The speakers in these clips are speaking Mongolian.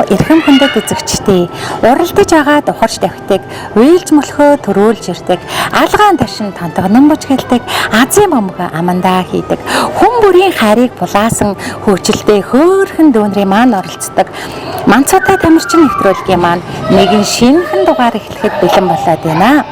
Эрхэм хүндэт үзэгчдээ уралдаж байгаа духарч давхдаг, уйлж мөлхөө төрүүлж ирдэг, алгаан ташин тонтогнон бужгэлдэг, азийн бомгоо амандаа хийдэг, хүн бүрийн хайрыг булаасан хөгжилтэй хөөрхөн дүүнрийн маань оролцдог. Манцуутай тамирчин нэвтрүүлгийн маань нэгэн шинэхэн дугаар эхлэхэд бэлэн болоод байна.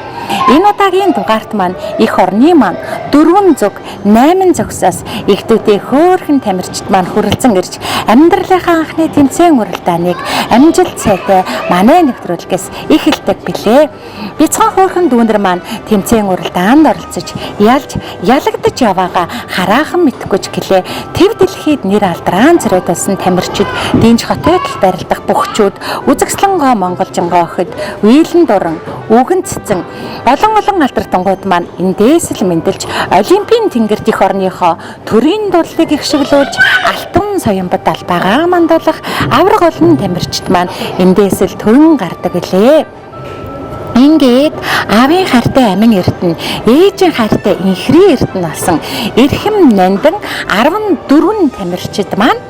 Энэ удаагийн дугаарт маань эх орны маань 4 зүг 8 зогсоос эгдүүдээ хөөрхөн тамирчид маань хүрэлцэн ирж амьдралынхаа анхны тэмцээн уралдааныг амжилт сайтай манай нэвтрүүлгээс эхэлдэг билээ. Бяцхан хөөрхөн дүүнер маань тэмцээн уралдаанд оролцож ялж ялагдаж яваагаа хараахан мэдэхгүй ч гэлээ. Төв дэлхийд нэр алдраан царайдуулсан тамирчид Дэнж хотод л барилдах бөхчүүд үзэгслэнгоо монголжингоо охид уйлан дуран үгэн цэцэн олон олон алтартангууд маань эндээс л мэндэлж Олимпийн тэнгэрт эх орныхоо төрийн дурлалыг ихшиглүүлж алтан соёмбод албаагаа мандуулах авраг олон тамирчид маань эндээс л төрөн гардаг билээ. Ингээд аавын хайртай амин эрдэнэ, ээжийн хайртай инхрийн эрдэнэ болсон эрхэм нандин 14 тамирчид маань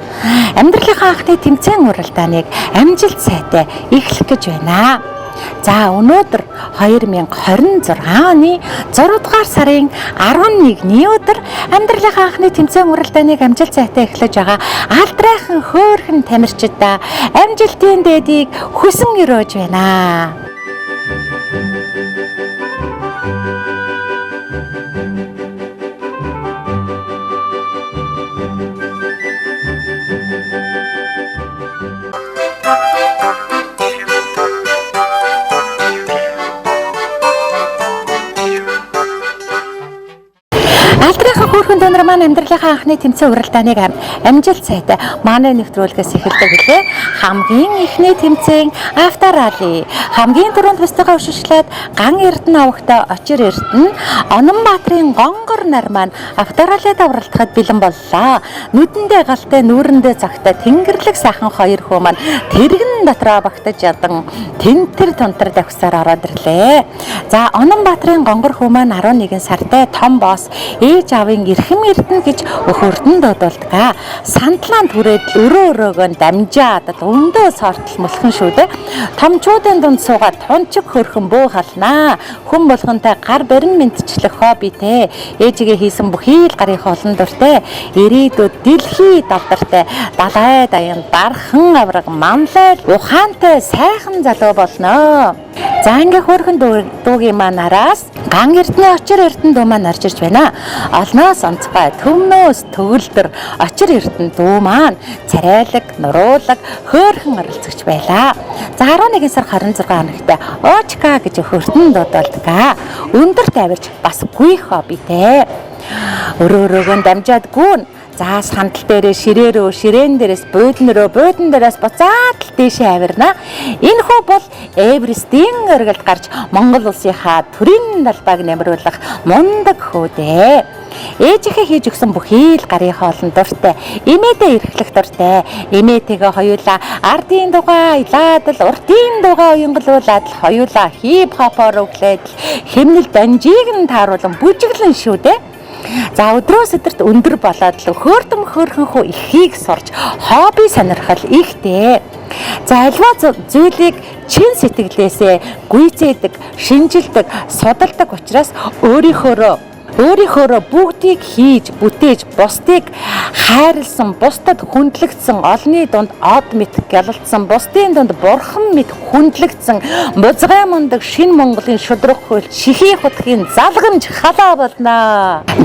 амьдралынхаа анхны тэмцээн уралдааныг амжилт сайтай эхлэх гэж байна. За өнөөдөр 2026 оны 6 дугаар сарын 11-ний өдөр амьдралынхаа анхны тэмцээн уралдааныг амжилт сайтай эхлэж байгаа алдрайхан хөөрхөн тамирчидаа амжилтын дээдийг хүсэн өрөөж байна. Алдрынхаа хөөрхөн дүүнер маань амьдралынхаа анхны тэмцээн уралдааныг амжилт сайтай манай нэвтрүүлгээс эхэлдэг билээ. Хамгийн эхний тэмцээн авторали. Хамгийн түрүүнд бусдыгаа өшөшлөөд ган эрдэнэ авахтай очир эрдэнэ Ононбаатарын гонгор нар маань авторалид авралтахад бэлэн боллоо. Нүдэндээ галтай нүүрэндээ цагтай тэнгэрлэг сайхан хоёр хүү маань тэрэгэн дотроо багтаж ядан тэнтэр тунтар давхсаар ороод ирлээ. За Ононбаатарын гонгор хүү маань 11 сартай том босс ээж аавын эрхэм эрдэнэ гэж өхөрдөн дуудуулдаг. Сандлаан түрээд л өрөө өрөөгөө дамжаад л өндөө сортол мөлхөн шүү дээ. Томчуудын дунд суугаад тунчиг хөрхөн бөө халнаа. Хүн болгонтой гар барин мэдчлэх хобби те. Ээжигээ хийсэн бүхий л гарын олон дуртай. Ирээдүйд дэлхий далдартай далай даян дархан авраг манлай ухаантай сайхан залуу болно. За ингээ хөөрхөн дүүгийн маань араас ган эрдэнэ очир эрдэнэ дүү маань орж ирж байна. Олноос онцгой, төмнөөс төгөлдөр очир эрдэнэ дүү маань царайлаг, нуруулаг, хөөрхөн оролцогч байлаа. За 11 сар 26 хоногт Очка гэж хөртөн дуудуулдаг. Өндөр тавирч бас гүйх хоббитэй. Өрөө өрөөгөө дамжаад гүн. За сандал дээрээ ширээрөө, ширээн дээрээс буудан руу, буудан дээрээс буцаад л дээшээ авирна. Энэ хүү бол Эверестийн оргилд гарч Монгол улсынхаа төрийн далбааг нямруулах мундаг хүү дээ. Ээжийнхээ хийж өгсөн бүхий л гарын хоолн дуртай, эмээдээ эрхлэх дуртай. Эмээтэйгээ хоёулаа ардын дугаа илаад л уртын дугаа уянгалуулаад л хоёулаа хип хопоор өглөөд л хэмнэл данжийг нь тааруулан бүжиглэн шүү дээ. За өдрөөс өдөрт өндөр болоод л хөөрдөн хөөрхөн хүү ихийг сурч хобби сонирхол ихтэй. За альва зүйлийг чин сэтгэлээсээ гүйцээдэг, шинжилдэг, судалдаг учраас өөрийнхөөрөө бүгдийг хийж, бүтээж, бусдыг хайрлсан, бусдад хүндлэгдсэн, олонний дунд од мэт гялалцсан, бусдын дунд бурхан мэт хүндлэгдсэн, бузгай мундаг шинэ Монголын шудраг хууль шихий хутгийн залгамж халаа болно.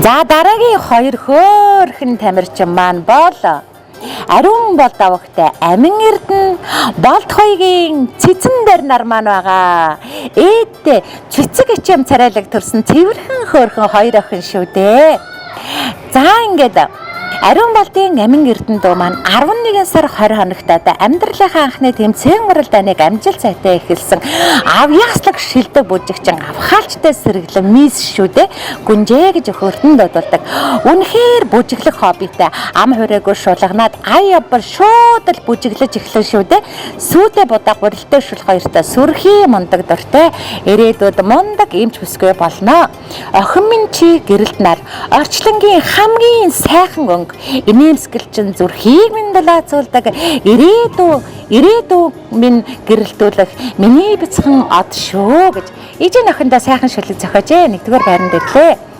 За дараагийн хоёр хөөрхөн тамирчин маань бол Ариун болд авахтай амин эрдэнэ болд хоёгийн цэцэн дээр нар маань байгаа. Ээдтэй цэцэг ичэм царайлаг төрсэн цэвэрхэн хөөрхөн хоёр охин шүү дээ. За ингээд Ариун болдын амин эрдэнэ дүү маань 11 сар 20 хоногт амьдралынхаа анхны тэмцээн уралдааныг амжилт сайтай эхэлсэн. Авьяаслаг шилдэг бүжигчин авхаалчтай сэргэлэн мисс шүү дээ. Гүнжээ гэж өхөртөн дуудулдаг. Үнэхээр бүжиглэх хоббитай ам хүрээгүй шулганаад ая явбал шууд л бүжиглэж эхлэн шүү дээ. Сүйдэ будаа гурилтай шүл хоёртой сүрхий мундаг дуртай ирээдүйд мундаг эмч бүсгүй болно. Охин минь чи гэрэлт нар Орчлонгийн хамгийн сайхан өнгө, инээмсэглэчин зүрхийг минь дулаацуулдаг, ирээдүй минь гэрэлтүүлэх миний бяцхан од шүү гэж ээжийн охиндоо сайхан шүлэг зохиожээ. Нэгдүгээр байранд ирлээ.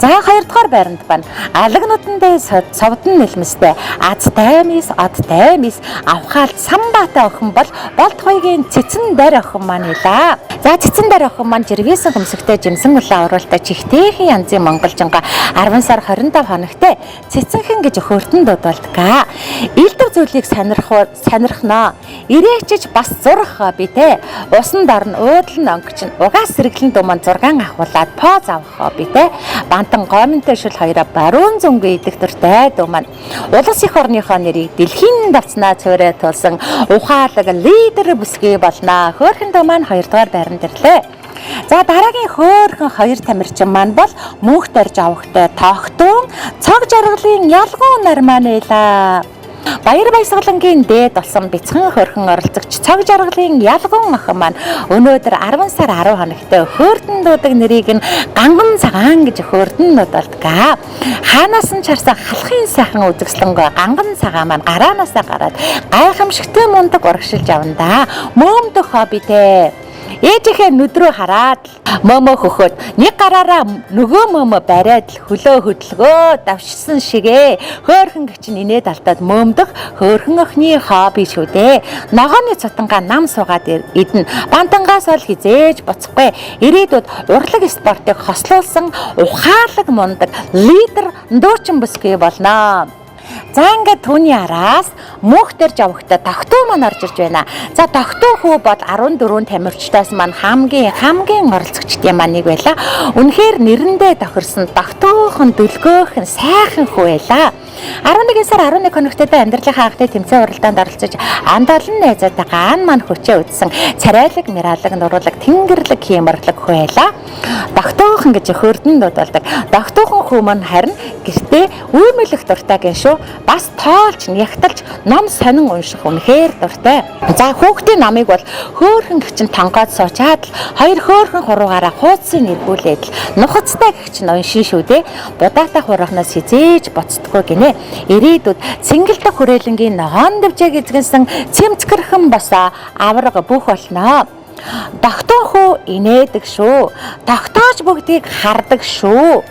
За хоёрдугаар байранд байна. Алаг нүдэндээ совдон нэлмэстэй, азтай мис, одтой мис, авхаалт самбаатай охин бол Болд хоёгийн цэцэн дарь охин маань хэлаа. За цэцэн дарь охин маань жиргээсэн хөмсөгтэй, жимсэн улаан уруултай чихтэйхэн янзын монголжинга 10 сар 25 хоногтой цэцэнхэн гэж өхөртөн дуудвалдаг. Илдэв зүйлийг сонирхноо. Ирээчж бас зурх би те. Усан дорн уудлан онгоч нь угаас сэргэлэн дуу маань 6 ахуулаад поз авах би те. Бантан гоминтой шил хоёроо баруун зөнгүй идэх дуртай дуу маань. Улс их орныхоо нэрийг дэлхийн давцнаа цөөрэй тулсан ухаалаг лидер бүсгүй болно. Хөөрхөн дуу маань 2 дугаар байранд ирлээ. За дараагийн хөөрхөн хоёр тамирчин маань бол мөнх дорж авахтай тогтун цог жаргалын ялгуун нар маань байлаа. Баяр баясгалангийн дээд болсон бяцхан хөрхөн оролцогч цог жаргалын ялгуун охин маань өнөөдөр 10 сар 10 хоногтой хөөрдөн дуудаг нэрийг нь ганган цагаан гэж хөөрдөн дуудалдаг. Хаанаас нь чарсан халахын сайхан үзэсгэлэнгүй ганган цагаан маань гараанаасаа гараад гайхамшигтай мундаг урагшилж явна да. Мөөмдөх хоббитэй. Ээжийнхээ нүд рүү хараад мөмө хөхөөд нэг гараараа нөгөө мөмө бариад л хөлөө хөдөлгөө давшсан шигэ хөөхөн гिचн инээд алдаад мөөмдөх хөөхөн охины хобби шүү дээ. Ногооны цутангаа нам суугаад идэнэ. Бантангаас ол хизээж буцахгүй. Ирээдүйд урлаг спортыг хослуулсан ухаалаг мундаг лидер дуучин бүсгүй болно. За ингээд түүний араас мөнх дээр жавхтай тогтуу маань орж ирж байна. За тогтуу хүү бол 14 тамирчдаас маань хамгийн оролцогчдын маань нэг байла. Үнэхээр нэрэндээ тохирсон тогтуухан дүлгөөхөн сайхан хүү байла. 11 сар 11 хоногтой амьдралынхаа анхны тэмцээн уралдаанд оролцож анд олон найзуудтайгаа ан маань хүчээ үзсэн царайлаг, миралаг, нуруулаг, тэнгэрлэг, хийморлог хүү байла. Тогтуухан гэж хөрдөн дуудалдаг. Тогтуухан хүү маань харин гэртээ үймэлэх дуртай гэн шүү. Бас тоолж, нягталж, ном сонин унших үнэхээр дуртай. За хүүхдийн номыг бол хөөхөн гिचэн тонгоод суучаад л хоёр хөөхөн хуруугаараа хуудсын эргүүлээд л нухацтай гिचэн уншин шүү дээ. Будаатай хуурахнаас хизээж буцдаггүй гинэ. Ирээдүйд цэнгэлдэх хүрээлэнгийн ногоон дэвжээг эзэгсэн цэмцгэрхэн босоо авраг бүх болно. Тогтоон хүү инээдэг шүү. Тогтоож бүгдийг хардаг шүү.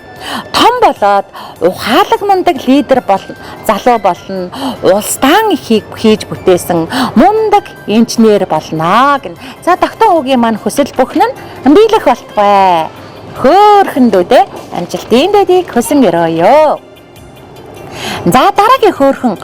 Том болоод ухаалаг мундаг лидер бол залуу болно. Улсдаан ихийг хийж бүтээсэн мундаг инженер болно гэн. За тогтоон хүүгийн маань хүсэл бүхэн нь биелэх болтугай. Хөөхөн дүүдээ амжилтын дэдийг хүсэн өрөөё. За дараагийн хөөхөн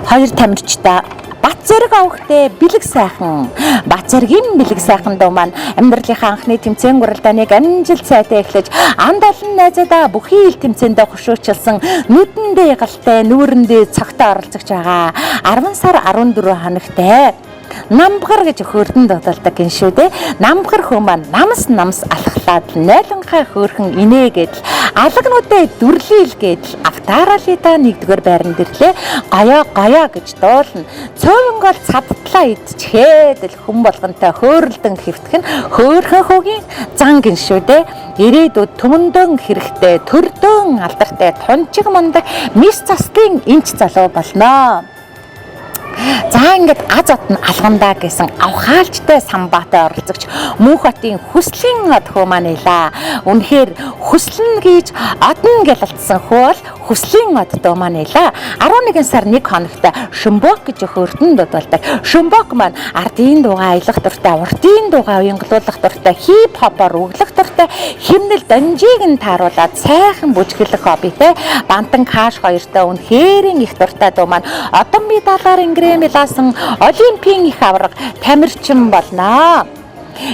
хоёр тамирчтай Бат зэрэг авахтай бэлэг сайхан. Бат зэргийн бэлэг сайхан дуу маань амьдралынхаа анхны тэмцээн уралдааныг амжилт сайтай эхлэж анд олон найзуудаа бүхий ил тэмцээндээ хошуучилсан нүдэндээ галтай нүүрэндээ цогтой оролцогч байгаа. 10 сар 14 хоногтой намбгар гэж хөөрдөн дуудалдаг гин шүү дээ. Намбгар хөө маань намс намс алхлаад найланхай хөөрхөн инээгээд л алагнуудаа дүрлийл гээд л автаралита нэгдүгээр байранд ирлээ. Гоёо гоёо гэж дуулна. Цөөвөнгөөл цадтлаа идчихээд л хүн болгонтой хөөрөлдөн хэвтэх нь хөөрхөн хүүгийн зан гин шүү дээ. Ирээдүйд төмөндөн хэрэгтэй, төрдөн алдартай тунчиг мундаг мис заслын эмч залуу болно. За ингээд аз от нь алгандаа гэсэн авхаалчтай самбаатай оролцогч Мөнх хотын хүслийн од хөө маань байлаа. Үнэхээр хүслэн гэж одно гялалтсан хөө бол хүслийн од дөө маань байлаа. 11 сар 1 хоногтой Шөмбөк гэж хөөрдөн дуудалдаг. Шөмбөк маань ардын дуугаа аялах дуртай, урдын дуугаа уянгалуулах дуртай, хип хопоор өглөх дуртай, химнэл донжийг нь тааруулаад сайхан бүжиглэх хоббитэй Бантан каш хоёртой үнэхэрийн их дуртай дуу маань одон медалаар ингрэм милаасан олимпийн их аварга тамирчин болно.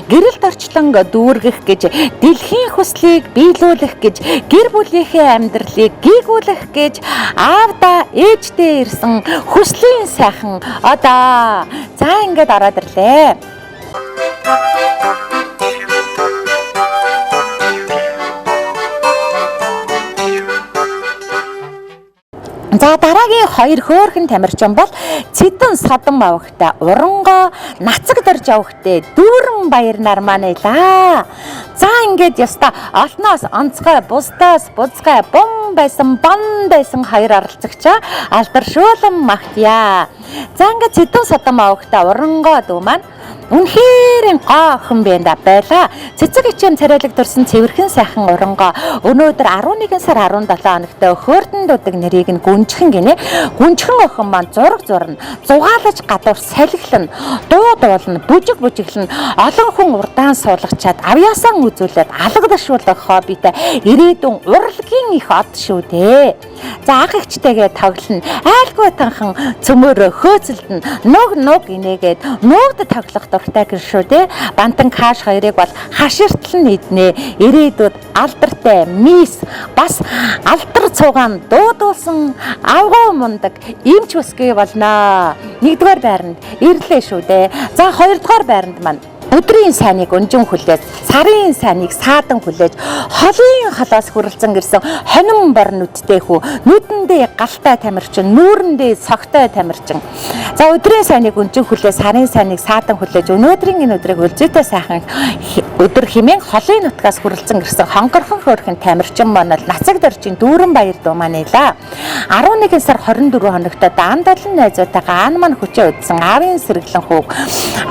Гэрэлт орчлон дүүргэх гэж, дэлхийн хүслийг биелүүлэх гэж, гэр бүлийнхээ амьдралыг гийгүүлэх гэж аавда ээждээ ирсэн хүслийн сайхан одоо. За ингээд ороод ирлээ. За дараагийн хоёр хөөрхөн тамирчин бол Цэдэн содон авахтай урангоо нацаг дорж авахтай дүүрэн баяр нар маань байлаа. За ингээд ёстой олноос онцгой бусдаас бузгай бум байсан бан байсан хоёр оролцогчоо алдаршуулан магтъя. За ингээд Цэдэн содон авахтай урангоо дүү маань үнэхээр гоо охин байна да байла. Цэцэг хичээн царайлаг төрсэн цэвэрхэн сайхан урангоо өнөөдөр 11 сар 17 хоногт хөөрдөн дудаг нэрийг нь гүнжхэн гинэ. Гүнжхэн охин маань зураг зурна, зугаалаж гадуур салхилна, дуу дуулна, бүжиг бүжиглэн, олон хүн урдаан суулгачаад авьяасаа үзүүлээд алгадашуулах хоббитой ирээдүйн урлагийн их од шүү дээ. За ах эгчтэйгээ тоглоно, айлгүй танхан цөмөөрөө хөөцөлдөн, нуг нуг инээгээд нуугд тоглох дуртай гэн шүү дээ. Бантан каш хоёрыг бол хаширтал нь иднэ. Ирээдүйд алдартай мис бас алдар цугаан дуудуулсан авгуу мундаг эмч өсгий болно. Нэгдүгээр байранд ирлээ шүү дээ. За хоёрдугаар байранд маань өдрийн сайныг өнжин хүлээж, сарын сайныг саадан хүлээж, холын холоос хүрэлцэн ирсэн хонин бор нүдтэй хүү, нүдэндээ галтай тамирчин, нүүрэндээ цогтой тамирчин. За өдрийн сайныг өнжин хүлээж, сарын сайныг саадан хүлээж, өнөөдрийн энэ өдрийг өлзөөтэй сайхан өдөр хэмээн холын нутгаас хүрэлцэн ирсэн хонгорхон хөөрхөн тамирчин маань бол нацаг доржийн дүүрэн баяр дуу маань байлаа. 11 сар 24 хоногт даандалан найзуудтайгаа аан маань хүчээ үдсэн аавын сэргэлэн хүүг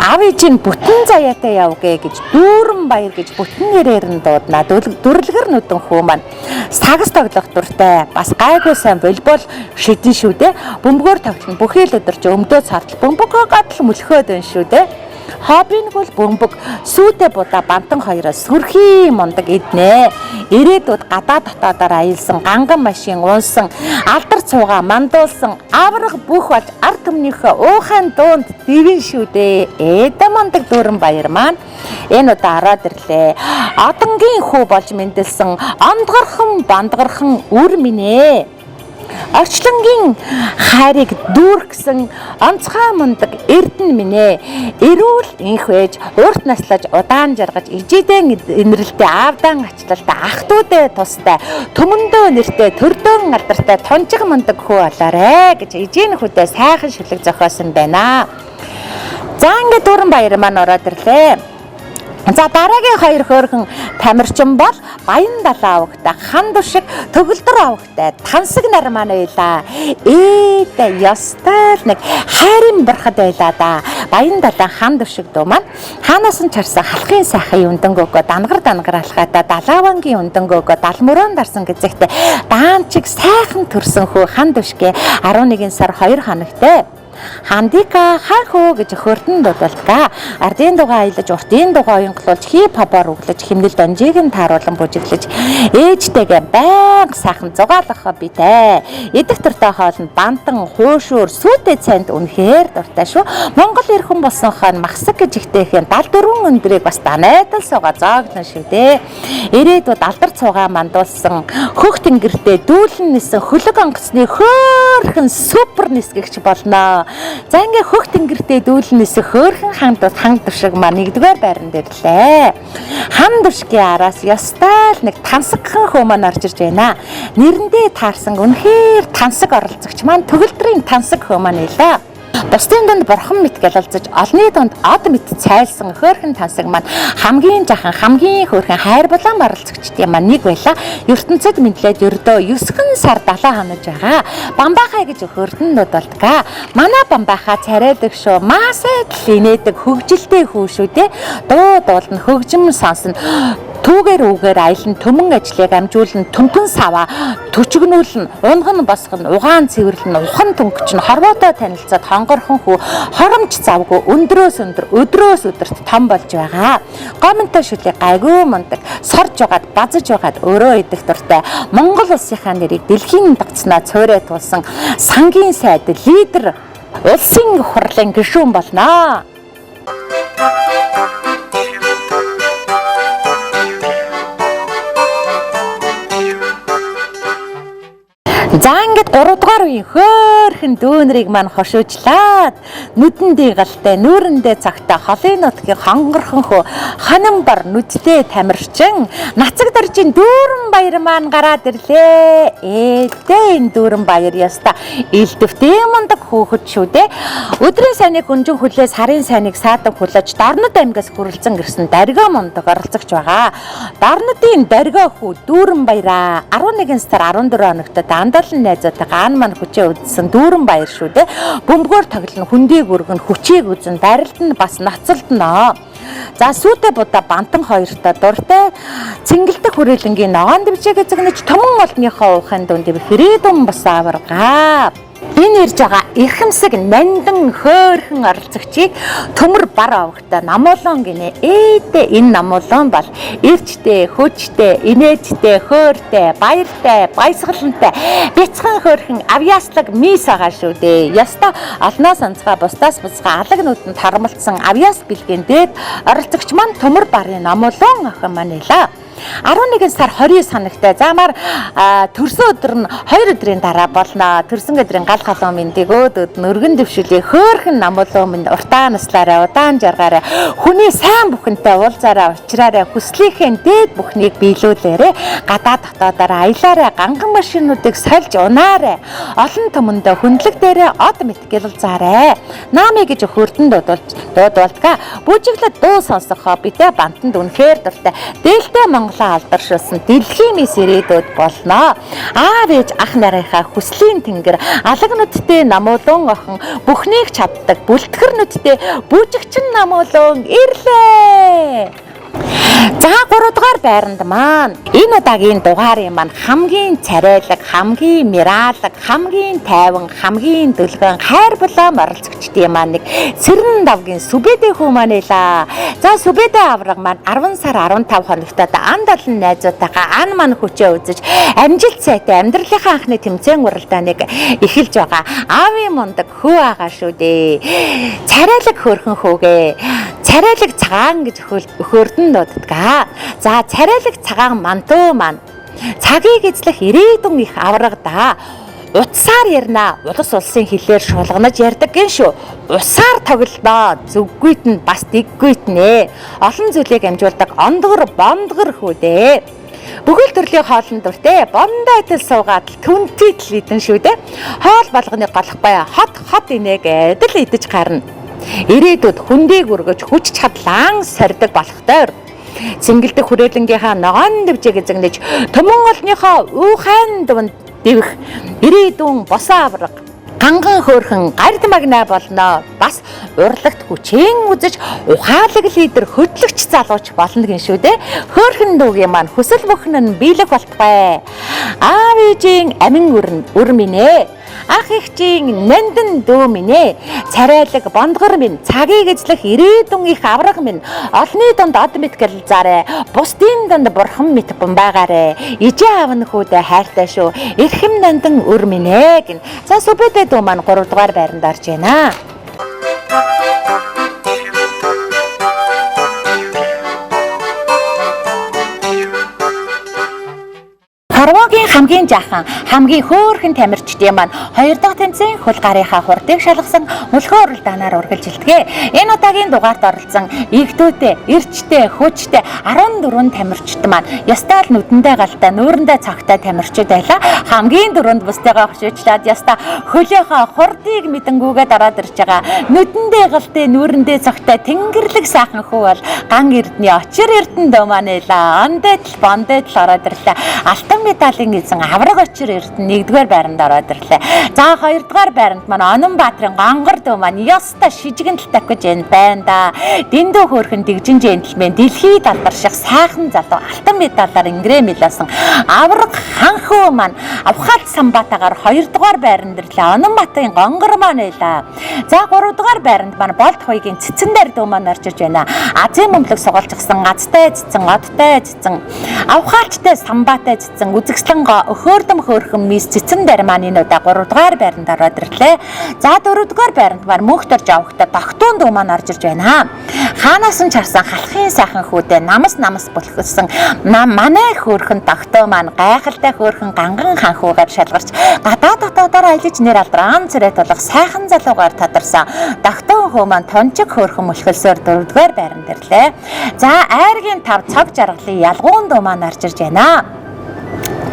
аав ээжийн бүтэн заяатай явгээ гэж дүүрэн баяр гэж бүтэн нэрээр нь дуудана. Дүрлгэр нүдэн хүү маань сагас тоглох дуртай. Бас гайгүй сайн волейбол шидэн шүү дээ. Бөмбөгөөр тоглоно. Бүхий л өдөр чи өмдөө цаатал бөмбөгөө гадал мөлхөөд байна шүү дээ. Хобби нь бол бөмбөг, сүйтэй будаа бантан хоёроос сүрхий мундаг иднэ. Ирээдүйд гадаа дотоодоор аялсан, ганган машин унсан, алдар цуугаа мандуулсан, авраг бүх болж ард түмнийхөө уухайн дуунд дивэн шүү дээ. Эдэ мундаг дүүрэн баяр маань энэ удаа ороод ирлээ. Одонгийн хүү болж мэндэлсэн ондгорхон бандгархан үр минь ээ. Орчлонгийн хайрыг дүүргэсэн онцгой мундаг эрдэнэ минь ээ. Эрүүл инх байж, урт наслаж, удаан жаргаж, ижидэн инрэлтэй, аавдаан ачлалтай, ах дүүдээ тустай, төмөндөө нэртэй, төрдөөн алдартай тунжиг мундаг хүү болоорой гэж ижийн хүүдээ сайхан шүлэг зохиосон байна. За ингээд дүүрэн баяр маань ороод ирлээ. За дараагийн хоёр хөөрхөн тамирчин бол Баян далаа авагтай, хан душиг төгөлдөр авагтай, тансаг нар маань байлаа. Ээдэ ёстой л нэг хайрын бурхад байлаа да. Баян далаа хан душиг дуу маань хаанаас нь чарсан халахын сайхан юндан гөөгөө дангар дангар алхаата далаавангийн юндан гөөгөө далмөрөөн дарсан гэзэгтэй даанчиг сайхан төрсөн хүү хан душгэ 11 сар 2 хоногтой. Хандика ханхөө гэж хөрдөн дуудалдаг. Ардын дугаа аялаж, уртын дугаа уянгалуулж, хип хопоор өглөж, химнэл донжийг нь тааруулан бүжиглэж, ээжтэйгээ байнга сайхан зугаалах битэй. Идэх туртай хоол нь бантан, хуушуур, сүйтэй цайнд үнэхээр дуртай шүү. Монгол эр хүн болсон хойно махсаг гэж ихтэйхэн 74 өндрийг бас данайдал сууга зооглон шүү дээ. Ирээдүйд алдар цугаа мандуулсан, хөх тэнгэртээ дүүлэн нисэн хөлөг онгоцны хөөрхөн супер нисгэгч болно. За ингээ хөх тэнгэртээ дүүлэн нисэх хөөрхөн хан душиг маань нэгдүгээр байранд ирлээ. Хан душгийн араас ёстой л нэг тансагхан хөө маань орж ирж байна. Нэрэндээ таарсан үнэхээр тансаг оролцогч маань төгөлдрийн тансаг хөө маань байлаа. Бусдын дунд бурхан мэт гялалзаж, олны дунд од мэт цайлсан хөөрхөн тансаг маань хамгийн жахан, хамгийн хөөрхөн хайр булаан оролцогчдын маань нэг байлаа. ертөнцид мэдлээд ердөө 9 сар 70 хонож байгаа. Бамбаахай гэж хөрдөн дуудалдаг. Манай бамбаахаа царайлаг шүү. Маасайд л инээдэг хөгжилтэй хүү шүү дээ. Дуу дуулна, хөгжим сонсно. Түүгээр үүгээр аялан төмөн ажлыг амжуулна, төмпөн саваа төчгнүүлнэ, унган босгоно, угаан цэвэрлэнэ, ухан түнхч нь хорвоотой танилцаад хонгорхон хүү хоромж завгүй өндрөөс өндөр, өдрөөс өдөрт том болж байгаа. Гомонтой шүлэг гайгүй мундаг, сорж угаад, базаж угаад өрөө идэх дуртай. Монгол улсынхаа нэрийг дэлхийн дагцнаа цуурай туулсан сангийн сайд лидер улсын хурлын гишүүн болно. За ингээд 3 дугаар үеийн хөөхөн дүүнрийг маань хошуучлаад нүдэндээ галтай нүүрэндээ цагтай холын нутгийн хонгорхон хөө хонин бар нүдтэй тамирчин нацаг даржин дүүрэн баяр маань гараад ирлээ. Ээдээ энэ дүүрэн баяр яста элдвтэй мундаг хөөхөд шүү дээ. Өдрийн сайныг өнжин хүлээ сарын сайныг саадаг хүлээж Дорнод аймгаас хүрэлцэн ирсэн даргиа мундаг оролцогч байгаа. Дорнодын даргиа хүү дүүрэн баяраа 11 сар 14 хоногт дандалан найзуудтайгаа ан ман хүчээ үзсэн дүүрэн баяр шүү дээ. Бөмбөгөөр тоглоно, хүндийг өргөн, хүчийг үзэн, барилд нь бас ноцолдно. За сүйтэй будаа бантан хоёртой дуртай цэнгэлдэх хүрээлэнгийн ногоон дэвжээг эзэгнэж томон олдныхоо уухын дунд хэрээдүн бас аварга. Энэ ирж байгаа эрхэмсэг нандин хөөхөн оролцогчийг төмөр бар овогтой намуулан гинэ. Ээдээ энэ намуулан бол эрчтэй, хүчтэй, инээдтэй, хөөртэй, баяртай, баясгалантай, бяцхан хөөрхөн авьяаслаг мис байгаа шүү дээ. Яста олноос онцгой, бусдаас буцгаа алаг нүдэнд харамлцсан авьяас бэлгийн дээд оролцогч маань төмөр барын намуулан охин маань илаа. 11 сар 29 хоногтой. Замаар төрсөн өдөр нь 2 өдрийн дараа болно. Төрсөн өдрийн гал халуун мэндийг өөд өд нь өргөн дэвшүүлээ. Хөөхөн намуулан минь уртаа наслаарай, удаан жаргаарай. Хүний сайн бүхэнтэй уулзаарай, уулзраарай. Хүслийнхээ дээд бүхнийг биелүүлээрэй. Гадаа дотоодоор аялаарай. Ганган машинуудыг сольж унаарай. Олон түмэндээ хүндлэг дээрээ од мэтгэл заарай. Наами гэж хөрдөн дуудулж дуудуулдаг. Бүжиглэд дуу сонсох хоббитэй бантанд үнэхээр дуртай. Дээлтэй Монголоо алдаршуулсан дэлхийн мис ирээдүйд болно. Аав ээж ах нарынхаа хүслийн тэнгэр алаг нүдтэй намуулан охин бүхнийг чаддаг бүлтгэр нүдтэй бүжигчин намуулан ирлээ. За 3 дугаар байранд маань энэ удаагийн дугаарын маань хамгийн царайлаг, хамгийн мираалаг, хамгийн тайван, хамгийн дүлгэн хайр булаам оролцогчдын маань нэг Цэрэн давгийн Сүбэдэ хүү маань илаа. За Сүбэдэ авраг маань 10 сар 15 хоногт анд олон найзуудтайгаа ан маань хүчээ үзэж амжилт сайтай амьдралынхаа анхны тэмцээн уралдааныг эхэлж байгаа. Аавын мундаг хүү байгаа шүү дээ. Царайлаг хөөрхөн хүүгээ. Царайлаг цагаан гэж өхөрдөн дууддаг. За царайлаг цагаан мантуу маань цагийг эзлэх ирээдүйн их авраг да. Утсаар ярина. Улс улсын хэлээр шулганаж ярьдаг гин шүү. Усаар тоглоно. Зүггүйт нь бас дэггүйт нэ. Олон зүйлийг амжуулдаг ондгор бондгор хүү дээ. Бүхэл төрлийн хоолн дуртай. Бондоо идэл суугаад түнтэй тэл идэн шүү дээ. Хоол болгоныг голохгүй хот хот инээ гэдэл идэж гарна. Ирээдүйд хүндийг өргөж хүч чадлаан сордог болохтой. Цэнгэлдэх хүрээлэнгийнхаа ногоон дэвжээг эзэгнэж түмэн олныхоо уухайн дунд дэвх ирээдүйн босоо авраг ганган хөөрхөн гард магнаа болно. Бас урлагт хүчээн үзэж ухаалаг лидер хөтлөгч залууч болно гин шүү дээ. Хөөрхөн дүүгийн маань хүсэл бүхэн нь биелэх болтугай. Аав ээжийн амин өрн өр минь ээ. Ах эгчийн нандин дүү минь ээ. Царайлаг бондгор минь цагийг эзлэх ирээдүйн их авраг минь олны дунд од мэтгэл зарай. Бусдын дунд бурхан мэт бумбаагаарэ. Ижээ аав нь хүүдээ хайртай шүү. Эрхэм нандин өр минь ээ гин. За Сүбэдэ дүү маань 3 дугаар байранд орж байна. Хорвоогийн хамгийн жаахан, хамгийн хөөрхөн тамирчдын маань 2 дахь тэмцээн хөл гарынхаа хурдыг шалгасан мөлхөө уралдаанаар үргэлжилдэг. Энэ удаагийн дугаард оролцсон игдүүтэй, эрчтэй, хүчтэй 14 тамирчид маань ястаа л нүдэндээ галтай, нүүрэндээ цагтай тамирчид байлаа. Хамгийн дөрөнд бусдыгаа хөшөөчлөөд ястаа хөлийнхөө хурдыг мэдэнгүүгээд ороод ирж байгаа. Нүдэндээ галтай, нүүрэндээ цагтай тэнгэрэлэг сайхан хүү бол ган эрдний очир эрдэн дөө маань байлаа. Ондой тал бондой тал ороод ирлээ. Алтан медалийн эзэн авраг очир эрдэнэ 1-р байранд ороод ирлээ. За 2-р байранд маань Онон Баатрын гонгор дөө маань ёстой шижигэн тал тавих гэж энэ байна да. Дэндүү хөөрхөн дэгжин джентльмен дэлхийд алдарших сайхан залуу алтан медалаар ингэрээ мэлсэн авраг ханхөө маань авхаалт самбатаагаар 2-р байранд ирлээ. Онон Баатын гонгор маань байлаа. За 3-р байранд маань болд хоёгийн цэцэн дээр дөө маань орж ирж байна. Азийн бөмбөлөг сугалчихсан азтай цэцэн, одтой цэцэн, авхаалчтай самбаатай цэцэн, үзэгслэн өхөөрдөм хөөрхөн мис цэцэн дээр маань энэ удаа 3 дугаар байранд ороод ирлээ. За 4 дугаар байранд маань мөнх дорж авахтай тогтуун дүү маань орж ирж байна. Хаанаас нь чарсан халахын сайхан хүүдээ намас намас бүлхэсэн манай хөөрхөн тогтуу маань гайхалтай хөөрхөн ганган ханх ханхуугаар шалгарч гадаа дотоодоор аялаж нэр алдрaan царайт болох сайхан залуугаар тадарсан дагтан хөө маань тончиг хөөрхөн мөлхөлсөөр дөрөвдүгээр байранд ирлээ. За айргийн тав цог жаргалын ялгуун дуу маань орж ирж байна.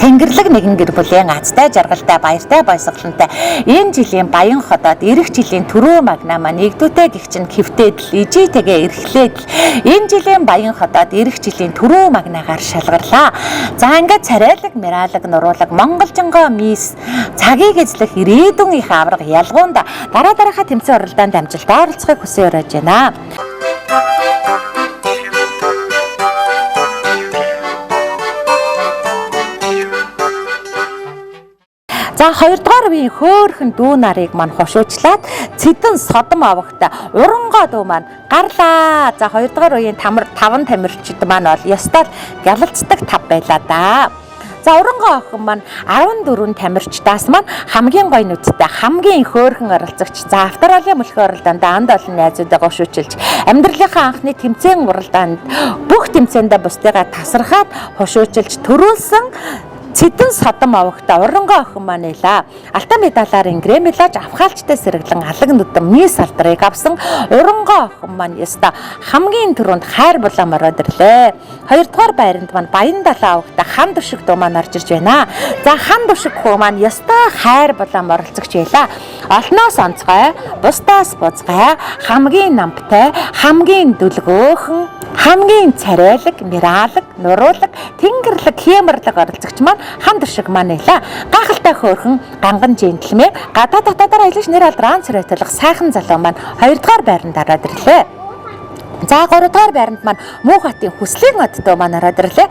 Тэнгэрлэг нэгэн гэр бүлийн азтай жаргалтай баяртай баясгалантай энэ жилийн Баян хотод ирэх жилийн түрүү магнаа маань нэгдүтэй гих чинь хэвтээд л ижийтэйгээ эрхлээд л энэ жилийн Баян хотод ирэх жилийн түрүү магнаагаар шалгарлаа. За ингээд царайлаг, миралаг, нуруулаг Монголжингоо мис цагийг эзлэх ирээдүйн их авраг ялгуунда дараа дараахаа тэмцээн уралдаанд амжилттай оролцохыг хүсэн уриаж байна. За хоёрдугаар үеийн хөөхөн дүү нарыг мань хошуучлаад цэдэн содом авагта урангоо дүү маань гарлаа. За хоёрдугаар үеийн таван тамирчид маань бол ёстой гялалцдаг тав байлаа да. За урангоо охин маань 14 тамирчдаас маань хамгийн гоё нүдтэй хамгийн хөөрхөн оролцогч. За Австралийн мөлхөө уралдаанд анд олон найзуудаа гошуучилж амьдралынхаа анхны тэмцээн уралдаанд бүх тэмцээндээ бусдыгаа тасархаад хошуучилж төрүүлсэн Цэдэн содом авагта урангоо охин маань байлаа. Алтан медалаар ингрэм мэлаж авхаалчтай сэргэлэн алаг нүдэн мис алдрыг авсан урангоо охин маань ёстой хамгийн түрүүнд хайр булаам ороод ирлээ. Хоёрдугаар байранд маань Баян далаа авагта хан төшиг дуу маань орж ирж байна. За хан төшиг хүү маань ёстой хайр булаам оролцогч байлаа. Олноос онцгой, бусдаас бузгай, хамгийн намптай, хамгийн дүлгөөхөн, хамгийн царайлаг, мираалаг, нуруулаг, тэнгерлэг, хэмэрлэг оролцогч маань хан төшиг маань байлаа. Гахалтай хөөрхөн ганган джентльмен гадаа дотоодоор аялаж нэр алдрaan царайталах сайхан залуу маань хоёрдугаар байранд ороод ирлээ. За гуравдугаар байранд маань Муу хатын хүслийн одтой маань ороод ирлээ.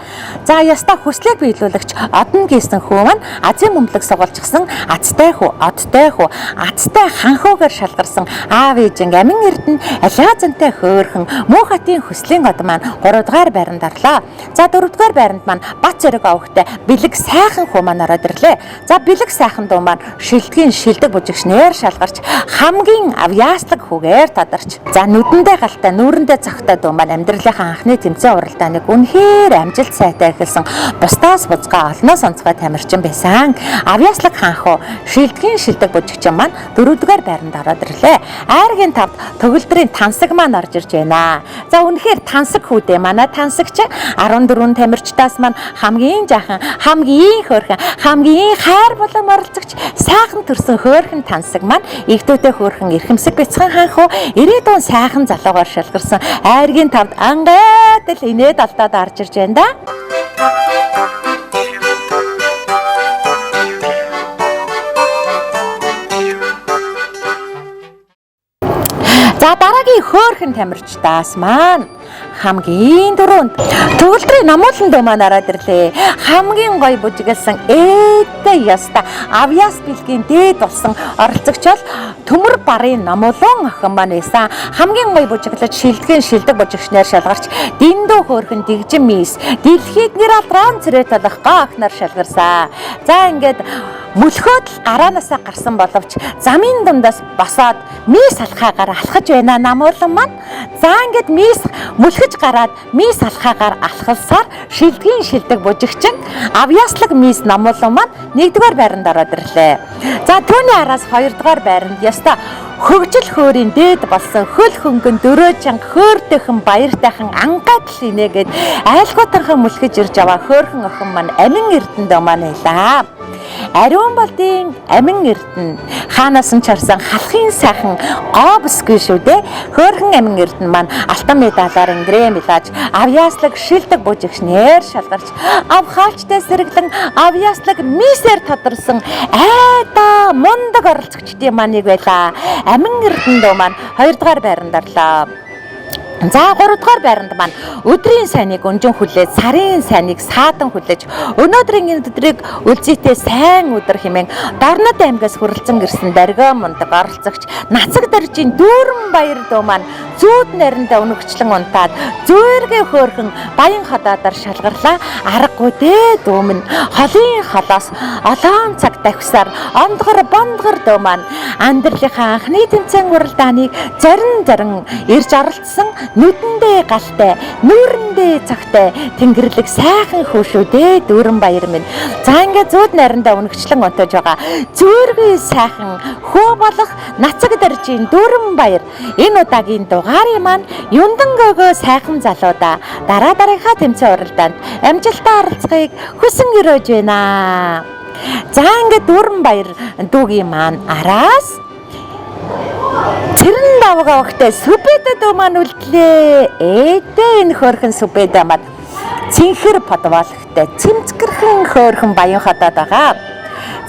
За ястаа хүслийг биелүүлэгч одно гэсэн хүү маань азийн бөмбөлөг сугалчихсан азтай хүү, одтой хүү, азтай ханхуугаар шалгарсан аав ээжин амин эрдэнэ алиазантай хөөрхөн Муу хатын хүслийн од маань гуравдугаар байранд орлоо. За дөрөвдүгээр байранд маань Бат зэрэг овогтой бэлэг сайхан хүү маань ороод ирлээ. За бэлэг сайхан дуу маань шилдгийн шилдэг бүжигчнээр шалгарч хамгийн авьяаслаг хүүгээр тадарч. За нүдэндээ галтай нүүрэндээ цогтой дуу маань амьдралынхаа анхны тэмцээн уралдааныг үнэхээр амжилт сайтай эхэлсэн бусдаас бузгаа олноос онцгой тамирчин байсан. Авьяаслаг хаанхуу шилдгийн шилдэг бүжигчин маань дөрөвдүгээр байранд ороод ирлээ. Айргийн тавд төгөлдрийн тансаг маань орж ирж байна. За үнэхээр тансаг хүүдээ манай тансагч 14 тамирчдаас маань хамгийн жаахан, хамгийн хөөрхөн, хамгийн хайр булан оролцогч сайхан төрсөн хөөрхөн тансаг маань игдүүтэй хөөрхөн эрхэмсэг бяцхан хаанхуу ирээдүйн сайхан залуугаар шалгарсан айргийн тавд ангайд л инээд алдаад орж ирж байна да. За дараагийн хөөрхөн тамирчдаас маань хамгийн түрүүнд төгөлдрийн намуулан дуу маань ороод ирлээ. Хамгийн гоё бүжиглсэн ээдтэй яста авьяас бэлгийн дээд болсон оролцогч бол төмөр барын намуулан охин маань байсан. Хамгийн гоё бүжиглэж шилдгийн шилдэг бүжигчнээр шалгарч дэндүү хөөрхөн дэгжин мис дэлхийд нэр алдрaan цэрээ талах гоо охиноор шалгарсан. За ингээд мөлхөөд л гараанаасаа гарсан боловч замын дундаас босоод мис алхаагаар алхаж байна намуулан маань. За ингээд мис мөлхөж гараад мис алхаагаар алхалсаар шилдгийн шилдэг бүжигчин авьяаслаг мис намуулан маань нэгдүгээр байранд ороод ирлээ. За түүний араас хоёрдугаар байранд ёстой хөгжил хөөрийн дээд болсон хөл хөнгөн дөрөө чанга хөөртэйхэн баяртайхан ангайдал инээгээд айлгуутанхан мөлхөж ирж аваа хөөрхөн охин маань амин эрдэндөө маань байлаа. Ариун болдын амин эрдэнэ хаанаас нь чарсан халахын сайхан гоо бүсгүй шүү дээ. Хөөрхөн амин эрдэнэ маань алтан медалаар ингрэм мэлаж авьяаслаг шилдэг бүжигчнээр шалгарч авхаалчтай сэргэлэн авьяаслаг мисээр тадарсан айда мундаг оролцогчдын маань нэг байлаа. Амин эрдэнэ дөө маань хоёрдугаар байранд орлоо. За 3 дугаар байранд маань өдрийн сайныг өнжин хүлээж, сарын сайныг саадан хүлээж, өнөөдрийн энэ өдрийг үлзийтэй сайн өдөр хэмээн Дорнод аймгаас хүрэлцэн ирсэн даргиа мундаг оролцогч Нацаг дөржийн дүүрэн баяр дуу маань зүүд нариндаа өнөгчлөн унтаад зөөргээ хөөрхөн баян ходаадаар шалгарлаа. Аргагүй дээ дүүмэн холын холоос олоон цаг давхисаар ондгор бондгор дүү маань амьдралынхаа анхны тэмцээн уралдааныг зарин зарин ирж оролцсон Нүдэндээ галтай, нүүрэндээ цогтой, тэнгэрлэг сайхан хүү шүү дээ Дүүрэн баяр минь. За ингээд зүүд найрандаа үнэгчлэн онтож байгаа. Зөөргүй сайхан хөө болох нацаг дэржийн Дүүрэн баяр. Энэ удаагийн дугаарын маань Юндан гөөгөө сайхан залуудаа дараа дараагийнхаа тэмцээн уралдаанд амжилттай оролцохыг хүсэн өрөөж байна. За ингээд Дүүрэн баяр дүүгийн маань араас Цэрэн давгаа өгтэй сүбэдэ дүү маань үлдлээ. Ээдээ энэ хөөрхөн сүбэдэ маань цэнхэр подволхтой цэмцгэрхэн хөөрхөн баян хотод байгаа.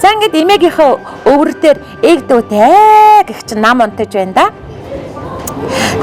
За ингээд эмээгийнхээ өвөр дээр эг дүүтэй гэх чинь нам унтаж байна да.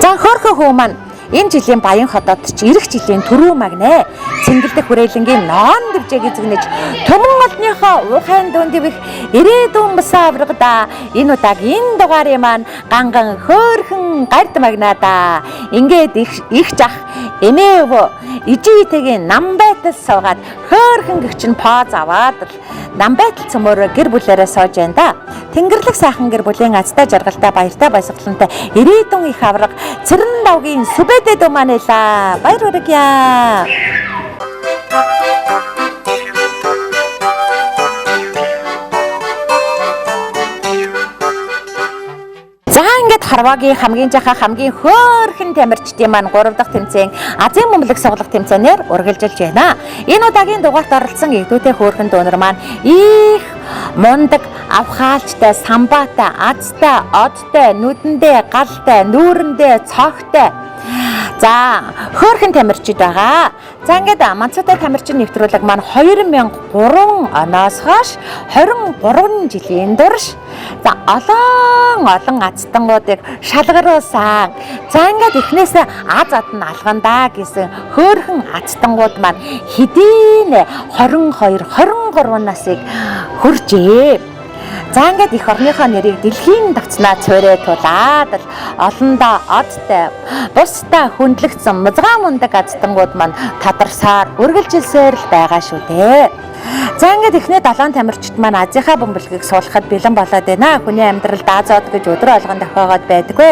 За хөөрхөн хүү маань энэ жилийн Баян хотод ч ирэх жилийн түрүү магнэ. Цэнгэлдэх хүрээлэнгийн ноон дэвжээг эзэгнэж түмэн олныхоо уухайн дүн дэвх ирээдүйн бусаа аврагда энэ удаагийн дугаарын маань ганган хөөрхөн гард магнаа. Ингээд их жах эмээ өвөө ижитэйгийн нам байтал суугаад хөөрхөн гэгч нь поз аваад л нам байтал цөмөөрөө гэр бүлээрээ сууж байна да. Тэнгэрлэг сайхан гэр бүлийн азтай жаргалтай баяртай баясгалантай ирээдүйн их авраг Цэрэн давгийн сүбэдэ дүү маань байлаа. Баяр хүргье. За ингээд Хорвоогийн хамгийн жаха хамгийн хөөрхөн тамирчдын маань 3 дахь тэмцээн Азийн бөмбөлөг суглах тэмцээнээр үргэлжилж байна. Энэ удаагийн дугаарт оролцсон эгдүүтэй хөөрхөн дүүнер маань их мундаг авхаалчтай, самбаатай, азтай, одтой, нүдэндээ галтай, нүүрэндээ цогтой. За хөөрхөн тамирчид байгаа. За ингээд Манцуутай тамирчин нэвтрүүлэг маань 2003 оноос хойш 23 жилийн турш за олон олон азтангуудыг шалгаруулсан. За ингээд эхнээсээ аз од нь алгандаа гэсэн хөөрхөн азтангууд маань хэдийн 22 23 насыг хүрчээ. За ингээд эх орныхоо нэрийг дэлхийн давцнаа цуурэ тулаад л олондоо одтой бусдаа хүндлэгдсэн музгаа мундаг азтангууд маань тодорсоор үргэлжилсээр л байгаа шүү дээ. За ингээд эхний долоон тамирчид маань Азийнхаа бөмбөлгийг суулгахад бэлэн болоод байна. Хүний амьдралд аз од гэж өдрө болгон тохиогоод байдаггүй.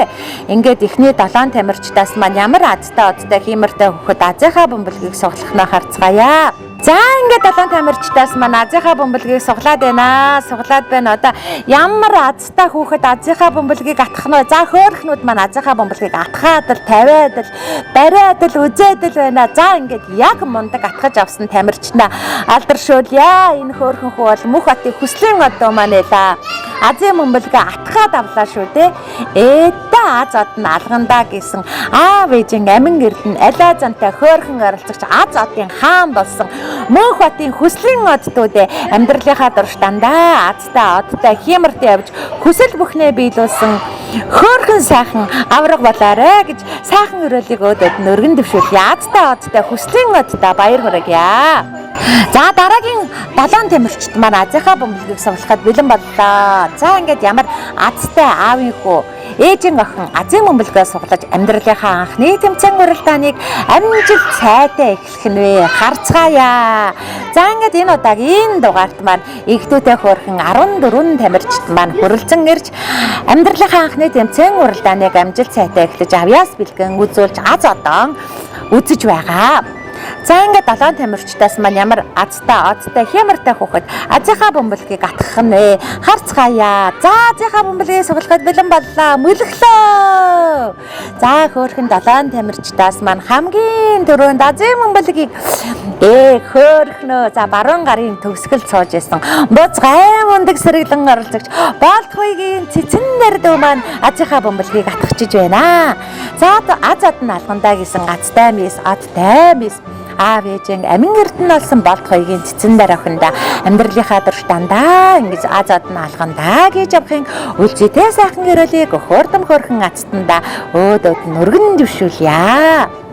Ингээд эхний долоон тамирчдаас маань ямар азтай одтой хиймэртэй хөхөд Азийнхаа бөмбөлгийг суулгах нь харцгаая. За ингээд долоон тамирчдаас маань Азийнхаа бөмбөлгийг суглаад байна. Суглаад байна. Одоо ямар азтай хүүхэд Азийнхаа бөмбөлгийг атах нь вэ? За хөөрхнүүд маань Азийнхаа бөмбөлгийг атхаад л тавиад л бариад л үзээд л байна. За ингээд яг мундаг атгаж авсан тамирчнаа алдаршуулъя. Энэ хөөрхөн хүү бол мөх атын хүслийн одоо маань байлаа. Азийн бөмбөлгээ атгаад авлаа шүү дээ. Эдээ аз од нь алгандаа гэсэн аав ээжин амин эрдэнэ алиа зантай хөөрхөн оролцогч аз одын хаан болсон Мөнх батын хүслийн оддууд амьдралынхаа турш дандаа азтай одтой хиймэртэй явж хүсэл бүхнээ биелүүлсэн хөөрхөн сайхан авраг болоорой гэж сайхан өрөөлийг өөдөд нь өргөн дэвшүүлье. Азтай одтой хүслийн одтой баяр хүргье. За дараагийн долоон тамирчид маань Азийнхаа бөмбөлгийг суглахад бэлэн боллоо. За ингээд ямар азтай аавын хүү ээжин охин Азийн бөмбөлгөө суглаж амьдралынхаа анхны тэмцээн уралдааныг амжилт сайтай эхлэх нь вэ? Харцгаая. За ингээд энэ удаагийн дугаарт маань эгдүүтэй хөөрхөн 14 тамирчид маань хүрэлцэн ирж амьдралынхаа анхны тэмцээн уралдааныг амжилт сайтай эхлэж авьяас бэлгэн үзүүлж аз одоон үзэж байгаа. За ингээд долоон тамирчдаас маань ямар азтай, одтой, хямартай хүүхэд Азийнхаа бөмбөлгийг атгах нь вэ? Харцгаая. За Азийнхаа бөмбөлгийг сугалахад бэлэн боллоо. Мөлөглөө. За хөөрхөн долоон тамирчдаас маань хамгийн түрүүнд Азийн бөмбөлгийг хөөрхнөө. За баруун гарын төгсгөл сууж исэн. Буц гай мундаг сэргэлэн оролцогч Болтхойгийн цэцэн нэр дүү маань Азийнхаа бөмбөлгийг атгачиж байна. За аз од нь алгандаа гэсэн азтай мис, одтой мис аав ээжин амин эрдэнэ болсон болт хоёгийн цэцэн дээр охинда амьдралынхаа турш дандаа ингэж аз од нь алгандаа гэж явахын үлзийтэй сайхан өрөөлийг хөөрдөм хөөрхөн ацтанда өөд өөд нь өргөн дэвшүүлье.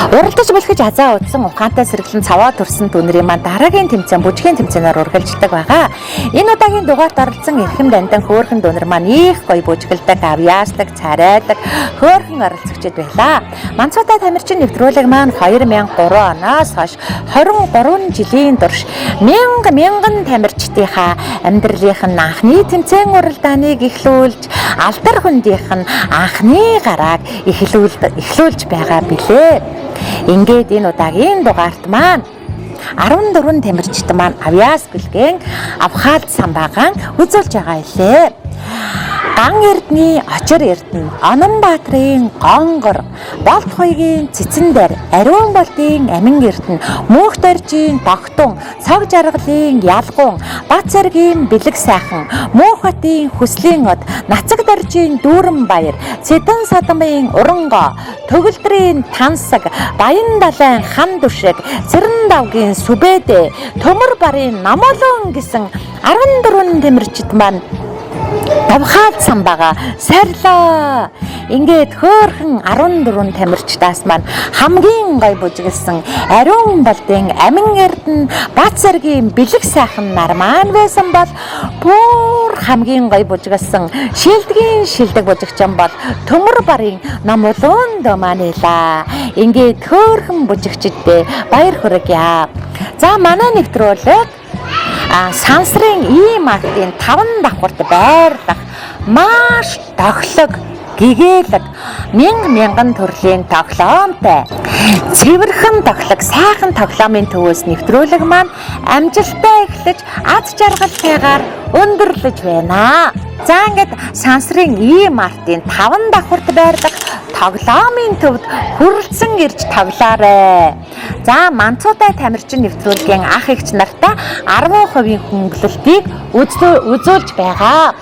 Уралдаж бэлхэж азаа утсан ухаантай сэргэлэн цаваа төрсөн дүнрийн маань дараагийн тэмцээн бүжгийн тэмцээнээр үргэлжилдэг байгаа. Энэ удаагийн дугаарт оролцсон эрхэм дандан хөөрхөн дүнэр маань их гоё бүжгэлдэг, авьяасдаг, царайлаг, хөөрхөн оролцогчид байлаа. Манцуудаа тамирчин нэвтрүүлэг маань 2003 оноос хойш 23 жилийн турш мянга мянган тамирчдынхаа амьдралынх нь анхны тэмцээн уралдааныг эхлүүлж, алдар хүндийнх нь анхны гарааг эхлүүлж байгаа билээ. Ингээд энэ удаагийн дугаарт маань 14 тамирчид маань авьяас бэлгэн авхаалд самбаагаан үзүүлж байгаа илээ. Ган Эрдний Очир Эрдэнэ, Онон Баатрын Гонгор, Болд хоёгийн Цэцэн дээр, Ариун болдын Амин Эрдэнэ, Мөнх доржийн Догтун, Цог жаргалын Ялгуун, Бат зэргийн Бэлэг сайхан, Мөнх хотын Хүслийн од, Нацаг доржийн Дүүрэн баяр, Цэдэн садмын Урангоо, Төгөлдрийн Тансаг, Баян далайн Хан Дүшиг, Цэрэн давгийн Сүбэдэ, Төмөр барын Намолон гэсэн 14 тамирчид маань давхаалд самбаага сарлаа. Ингээд хөөхөн 14 тамирчдаас маань хамгийн гоё бүжиглсэн Ариун болдын Амин Эрдэнэ, Бат зэргийн Бэлэг сайхан нар маань байсан бол бүр хамгийн гоё бүжиглсэн шилдгийн шилдэг бүжигчин бол Төмөр барын Намулуун дөө маань илаа. Ингээд хөөхөн бүжигчдээ баяр хүргье. За манай нэвтрүүлэг сансрын ийм артын 5 давхарт байрлах маш тохилог гэгээлэг мянга мянган төрлийн тоглоомтой цэвэрхэн тохилог сайхан тоглоомын төвөөс нэвтрүүлэг маань амжилттай эхлэж аз жаргалтайгаар өндөрлөж байна. За ингээд сансрын ийм артын 5 давхарт байрлах тоглоомын төвд хүрэлцэн ирж тоглоорой. За Манцуутай тамирчин нэвтрүүлгийн ах эгч нартаа 10% хөнгөлөлтийг үзүүлж байгаа.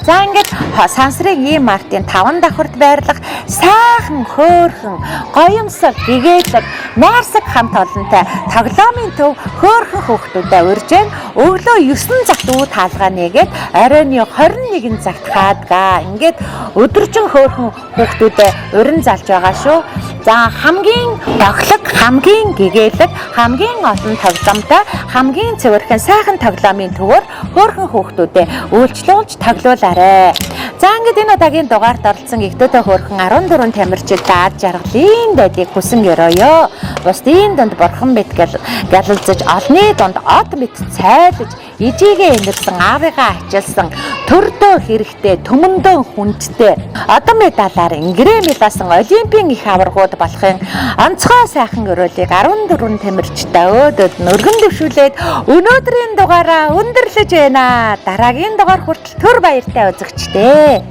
За ингээд сансрын ийм мартын 5 давхарт байрлах сайхан хөөхөн гоёмсог гэгээлэг найрсаг хамт олонтой тоглоомын төв хөөхөн хүүхдүүдэд урьж гэн өглөө 9 цагт үе таалгаа нэгээд оройн 21 цагт хаадгаа. Ингээд өдөржин хөөхөн хүүхдүүдэд урин залж байгаа шүү. За хамгийн тохилог, хамгийн гэгээлэг, хамгийн олон тоглоомтой, хамгийн цэвэрхэн сайхан тоглоомын төвөөр хөөрхөн хүүхдүүдэд үйлчлүүлж тоглоулаарэ. За ингээд энэ удаагийн дугаарт оролцсон эгдөөтэй хөөрхөн 14 тамирчид аз жаргалын дайдыг хүсэн өрөөё. Бусдын дунд бурхан мэт гэлэлзэж, олны дунд од мэт цайлж, ижигээ энэрсэн, аавыгаа ачилсан, төрдөө хэрэгтэй, төмөндөө хүндтэй, одон медалаар ингэрээ мэлаасан олимпийн их аваргууд болохын онцгой сайхан өрөөлийг 14 тамирчтай өөдөд нь өргөн дэвшүүлээд өнөөдрийн дугаараа өндөрлөж байна. Дараагийн дугаар хүртэл төр баяртай үзэгчдээ.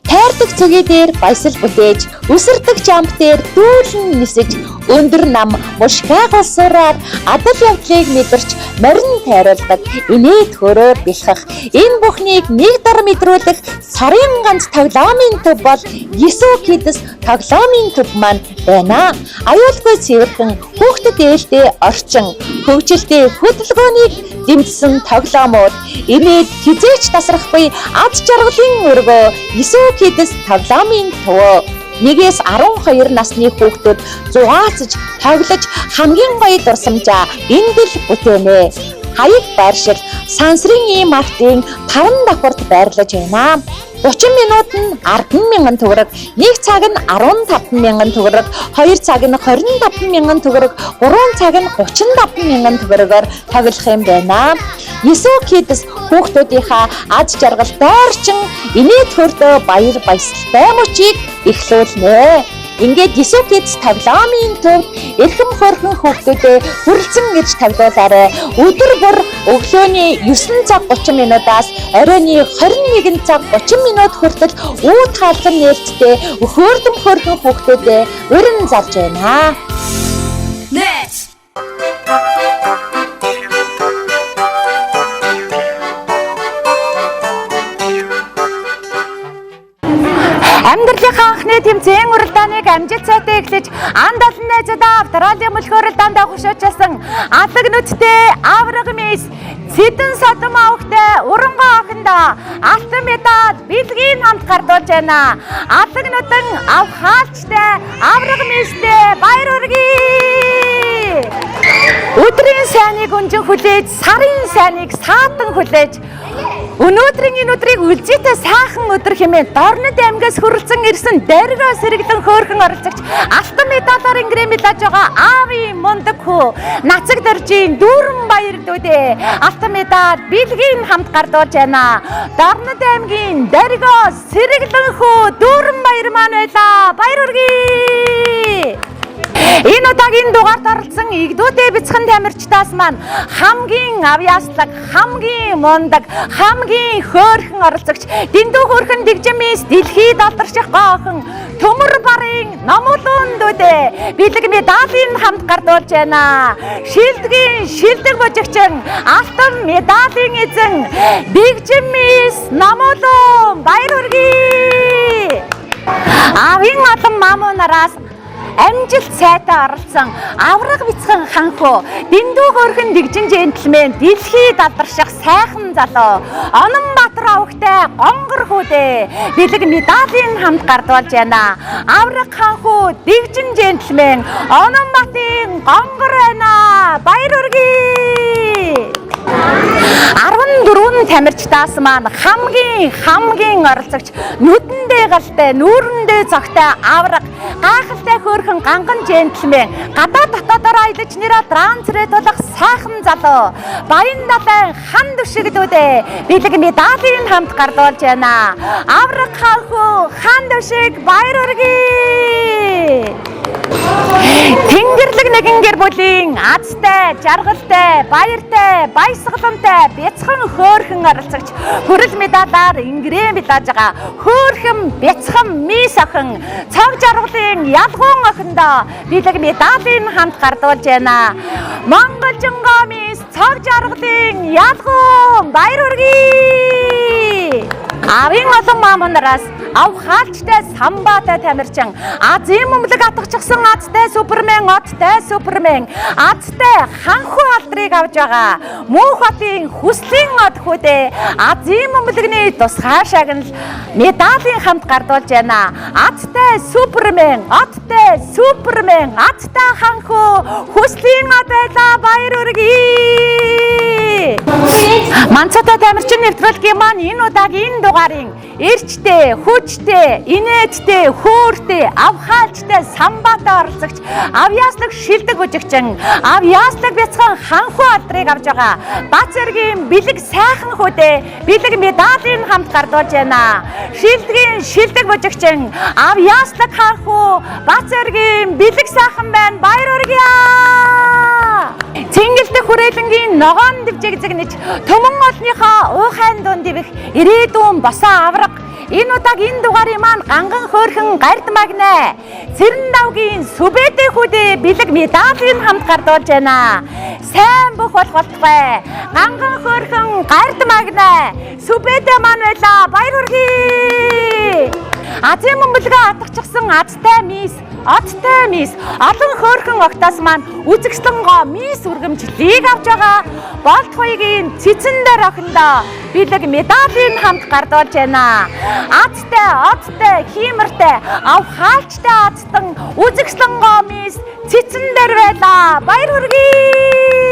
Тайрдаг цөгийн дээр баясал бүтээж, өсөрдөг жамп дээр дүүлэн нисэж, өндөр нам мушгаа голсуураар адал явдлыг мэдэрч морин тайруулдаг, инээд хөрөөр бэлхэх, энэ бүхнийг нэг дор мэдрүүлэх сарын ганц тоглоомын төв бол Есү Кидс тоглоомын төв маань байна. Аюулгүй цэвэрхэн хүүхдэд ээлтэй орчин, хөгжилтэй хөдөлгөөнийг дэмжсэн тоглоомууд, инээд хизээч тасрахгүй ад жаргалын өргөө Есү Кидс тоглоомын төв. 1-ээс 12 насны хүүхдүүд зугаалцаж, тоглож хамгийн гоё дурсамжаа энд л бүтээнэ. Хаяг байршил сансрын ийм артын 5 давхарт байрлаж байна. 30 минут нь 10,000 төгрөг, 1 цаг нь 15,000 төгрөг, 2 цаг нь 25,000 төгрөг, 3 цаг нь 35,000 төгрөгөөр тоглох юм байна. Есү Кидс хүүхдүүдийнхаа ад жаргалтай орчин инээд хөрдөө баяр баясгалтай мөчийг эхлүүлнэ. Ингээд Есү Кидс тоглоомын төвд эрхэм хөрхөн хүүхдүүдэд хүрэлцэн ирж тоглоулаарай. Өдөр бүр өглөөний 9 цаг 30 минутаас оройн 21 цаг 30 минут хүртэл үүд хаалган нээлттэй хөөрдөм хөрхөн хүүхдүүдэд урин залж байна. Next. Амьдралынхаа анхны тэмцээн уралдааныг амжилт сайтай эхлэж анд олон найзуудаа Австралийн мөлхөө уралдаандаа хошуучсан алаг нүдтэй авраг мисс Сэдэн содом авахтай урангоо охиндоо алтан медаль бэлгийн хамт гардуулж байна. Алаг нүдэн авхаалчтай авраг мисстэй баяр хүргэе. Өдрийн сайныг өнжин хүлээж, сарын сайныг саатан хүлээж өнөөдрийн энэ өдрийг үлзийтэй сайхан өдөр хэмээн Дорнод аймгаас хүрэлцэн ирсэн дэргөө сэргэлэн хөөрхөн оролцогч алтан медалаар ингэрээ медалж байгаа аавын мундаг хүү Нацаг дөржийн дүүрэн баяр дүүдээ алтан медаль бэлгийн хамт гардуулж байна. Дорнод аймгийн дэргөө сэргэлэн хүү дүүрэн баяр маань байлаа. Баяр хүргэе. Энэ удаагийн дугаард оролцсон игдүүдээ бяцхан тамирчдаас маань хамгийн авьяаслаг, хамгийн мундаг, хамгийн хөөрхөн оролцогч дэндүү хөөрхөн дэгжимээс дэлхийд алдарших гоохон төмөр барын номлон дүүдээ бэлэг медалийн хамт гардуулж байна. Шилдгийн шилдэг божигчин алтан медалийн эзэн дэгжимээс номлон баяр хүргэе. Аавын олон мамуу нараас амжилт сайтай оролцсон авраг бяцхан ханхуу дэндүү хөөрхөн дэгжин джентльмен дэлхийд алдарших сайхан залуу Ононбаатар авагтай гонгор хүүдээ бэлэг медалийн хамт гардуулж байна. Авраг ханхуу дэгжин джентльмен Ононбатын гонгор байна. Баяр хүргэе. 14 тамирчдаас маань хамгийн оролцогч нүдэндээ галтай, нүүрэндээ цогтой авраг, гайхалтай хөөрхөн ганган джентльмен, гадаа дотоодоор аялаж нэрээ трансрээ тулах сайхан залуу, Баян далайн хан дөшигдүүдээ бэлэг медалийн хамт гардуулж байна. Авраг ханхүү хан дөшиг баяр хүргэе. Тэнгэрлэг нэгэн гэр бүлийн азтай, жаргалтай, баяртай, баясгалантай, бяцхан хөөрхөн оролцогч хүрэл медалаар ингэрээ медалж байгаа хөөрхөн бяцхан мис охин цог жаргалын ялгуун охиндоо бэлэг медалийн хамт гардуулж байна. Монголжингоо мис цог жаргалын ялгуун баяр хүргэе. Аавын олон маамнараас ав хаалчтай самбаатай тамирчин Азийн бөмбөлөг атгачихсан азтай супермен оттой супермен азтай ханхуу алдрыг авч байгаа Мөнх хотын хүслийн од хүүдээ Азийн бөмбөлөгний тусгай шагнал медалийн хамт гардуулж байна. Азтай супермен оттой супермен азтай ханхуу хүслийн од байлаа. Баяр хүргэе. Манцатай тамирчин нэвтрүүлгийн маань энэ удаагийн дугаарын эрчтэй, хүчтэй, инээдтэй, хөөртэй, авхаалчтай, самбаатай оролцогч, авьяаслаг шилдэг бүжигчин, авьяаслаг бяцхан ханхуу алдрыг авч байгаа. Бац эргийн бэлэг сайхан хүүдээ бэлэг медалийн хамт гардуулж байна. Шилдгийн шилдэг бүжигчин, авьяаслаг ханхуу, бац эргийн бэлэг сайхан байна. Баяр хүргэе. Цэнгэлдэх хүрээлэнгийн ногоон дэвжиг зэгнэж төмөн олныхоо уухайн дунд дэвэх ирээдүйн босоо авраг энэ удаагийн дугаарын маань ганган хөөрхөн гард магнаа Цэрэн давгийн сүбэдэ хүүдээ бэлэг медалийн хамт гардуулж байна. Сайн бүх болох болтугай. Ганган хөөрхөн гард магнаа сүбэдэ маань байлаа. Баяр хүргэе. Азийн бөмбөлгөө атгачихсан азтай мис оттой мис олон хөөрхөн огтоос маань үзэгслэнгоо мис үргэмжлийг авч байгаа болт хуйгийн цэцэн дээр охиндоо бэлэг медалийн хамт гардуулж байна. Азтай, оттой, хиймэртэй, ав хаалчтай азтан үзэгслэнгоо мис цэцэн дээр байлаа. Баяр хүргэе.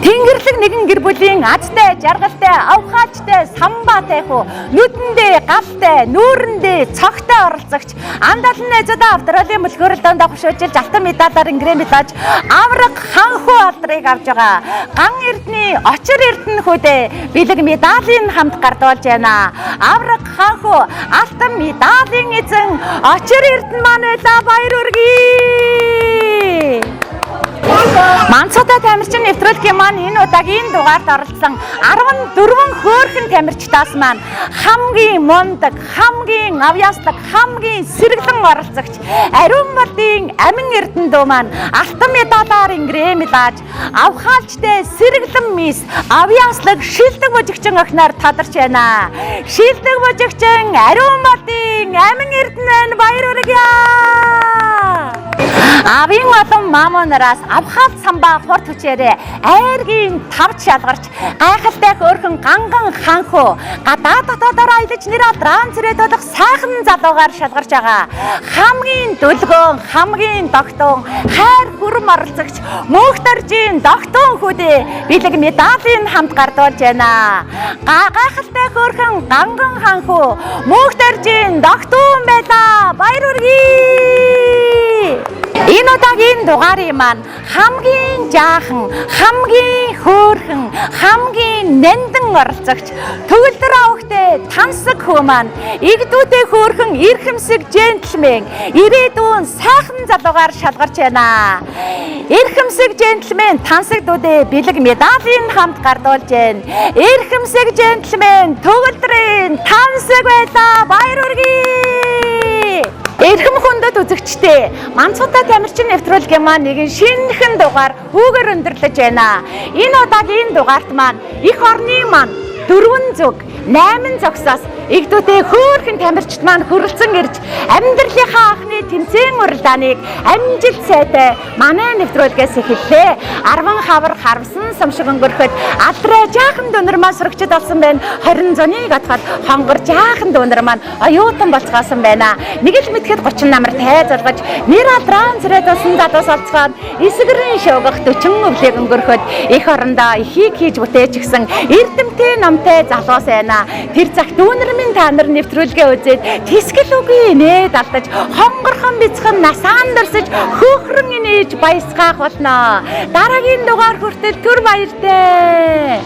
Тэнгэрлэг нэгэн гэр бүлийн азтай, жаргалтай, авхаалчтай, самбаатай хүү нүдэндээ галтай, нүүрэндээ цогтой оролцогч андалан найзуудаа Австралийн мөлхөөрөлдөөнд хошуужилж алтан медалаар ингэрээ медалж авраг ханхуу алдрыг авч байгаа. Ган эрдний очир эрдэнэ хүүдээ бэлэг медалийн хамт гардуулж байна. Авраг ханхуу алтан медалийн эзэн очир эрдэнэ маань байлаа. Баяр хүргэе. Манцуудаа тамирчин нэвтрүүлгийн маань энэ удаагийн дугаард оролцсон 14 хөөрхөн тамирчдаас маань хамгийн мундаг, хамгийн авьяаслаг, хамгийн сэргэлэн оролцогч Ариун болдын Амин Эрдэнэдүү маань алтан медалаар ингрэмлаж авхаалжтай сэргэлэн мисс авьяаслаг шилдэг божигчин охиноор тадарч байна. Шилдэг божигчин Ариун болдын Амин Эрдэнэ баяр хүргье! Авийн олон мамонараас авхаал самбаа хурд хүчээрээ айргийн тавч шалгарч гайхалтай хөөрхөн ганган ханхуу гадаа дотоодоор аялаж нэр алдрaan цэрээд болох сайхан залуугаар шалгарч байгаа. Хамгийн дүлгөөн, хамгийн догтун, хайр хүрм оролцогч мөнх доржийн догтун хүүдээ бэлэг медалийн хамт гардуулж байна. Гайхалтай хөөрхөн ганган ханхуу мөнх доржийн догтун байлаа. Баяр хүргэе! Энэ удаагийн дугаарын маань хамгийн жаахан, хамгийн хөөрхөн, хамгийн нандин оролцогч төгөлдөр авахтай тансаг хүү маань игдүүтэй хөөрхөн эрхэмсэг джентльмен ирээдүйн сайхан залуугаар шалгарч байна. Эрхэмсэг джентльмен тансаг дүүдээ бэлэг медалийн хамт гардуулж байна. Эрхэмсэг джентльмен төгөлдрийн тансаг байлаа. Баяр хүргэе! Эрхэм хүндэт үзэгчдээ Манцуудаа тамирчин нэвтрүүлгийн маань нэгэн шинэхэн дугаар үүгээр өндөрлөж байна. Энэ удаагийн дугаарт маань эх орны маань дөрвөн зүг 8 зогсоос эгдүүтэй хөөрхөн тамирчид маань хүрэлцэн ирж амьдралынхаа анхны тэмцээн уралдааныг амжилт сайтай манай нэвтрүүлгээс эхэллээ. 10 хавар харвсан сум шиг өнгөрөхөд алдраа жаахан дүүнер маань сөрөгчд болсон байна. 20 зуныг атгаад хонгор жаахан дүүнер маань оюутан болцгоосон байна. Нэг л мэтгэд 30 намар тайзалгаж нэр алдрaan царайд болсон залуус олцгоод эсгэрэн шоогох 40 өвлийг өнгөрөхөд эх орондоо ихийг хийж бүтээчихсэн эрдэмтэй номтой залуус байна. Тэр цагт дүүнер минь та нар нэвтрүүлгээ үзээд тэсгэл үгүй нээд алдаж хонгорхон бяцхан насаан дөрсөж хөөхрөн инээж баясгаах болно. Дараагийн дугаар хүртэл түр баяртай.